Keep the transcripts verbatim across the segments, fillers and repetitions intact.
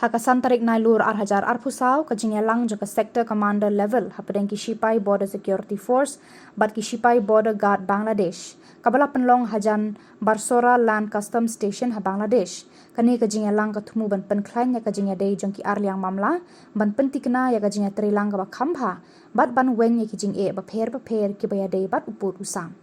Ha ka san tarik Nailur ar hajar arphew saw, ka jingïalang jong ka Sector Commander level hapdeng ki shipai Border Security Force bad ki shipai Border Guard Bangladesh, kaba la pynlong hajan Barsora Land Customs Station ha Bangladesh. Kane ka jingïalang ka thmu ban pynkhlaiñ ïa ka jingïadei jong ki arliang mamla, ban pyntikna ïa ka jingïatreilang kaba kham bha, bad ban weng ïa ki jingeh bapher bapher kiba ïadei bad u pud u sam.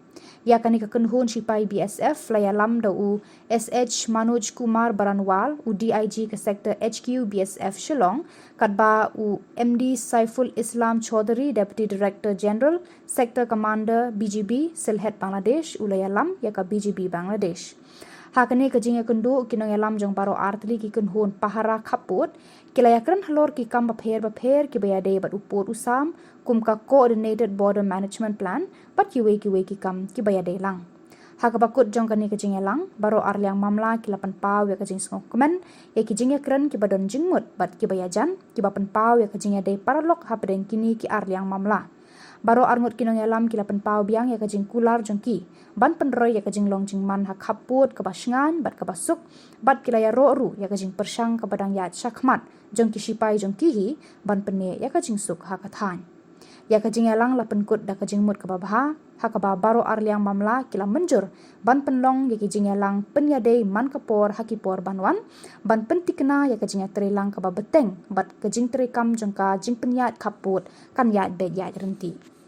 Ïa kane ka kynhun shipai B S F la ïalam da u S H Manoj Kumar Baranwal, u D I G ka Sector H Q B S F Shillong, katba u M D Saiful Islam Chaudhary, Deputy Director General, Sector Commander B G B, Sylhet, Bangladesh, u la ïalam ïa ka B G B Bangladesh. Ha kane ka jingïakynduh, ki nongïalam jong baroh artylli ki kynhun pahara khappud ki la ïakren halor ki kam bapher bapher kiba ïadei bad u pud u sam, kum ka Coordinated Border Management Plan bad kiwei kiwei ki kam kiba ïadei lang. Ha kaba kut jong kane ka jingïalang, baroh arliang mamla ki la pynpaw ïa ka jingsngewkmen ïa ki jingïakren kiba don jingmut bad kiba ïajan, kiba pynpaw ïa ka jingïadei paralok hapdeng kine ki arliang mamla. Baroh arngut ki nongïalam ki la pynpaw biang ïa ka jingkular jong ki ban pynroi ïa ka jinglong jingman ha khappud kaba shngaiñ bad kaba suk, bad ki la ïaroh ruh ïa ka jingpyrshang kaba dang ïaid shakhmat jong ki shipai jong ki hi ban pynneh ïa ka jingsuk ha ka thaiñ. Ïa ka jingïalang la pynkut da ka jingmut kaba bha, ha kaba baroh arliang mamla ki la mynjur ban pynlong ïa ki jingïalang pynïadei man ka por ha ki por ban wan, ban pyntikna ïa ka jingïatreilang kaba bteng bad ka jingtreikam jong ka jingpynïaid khappud kan ïaid beit ïaid ryntih.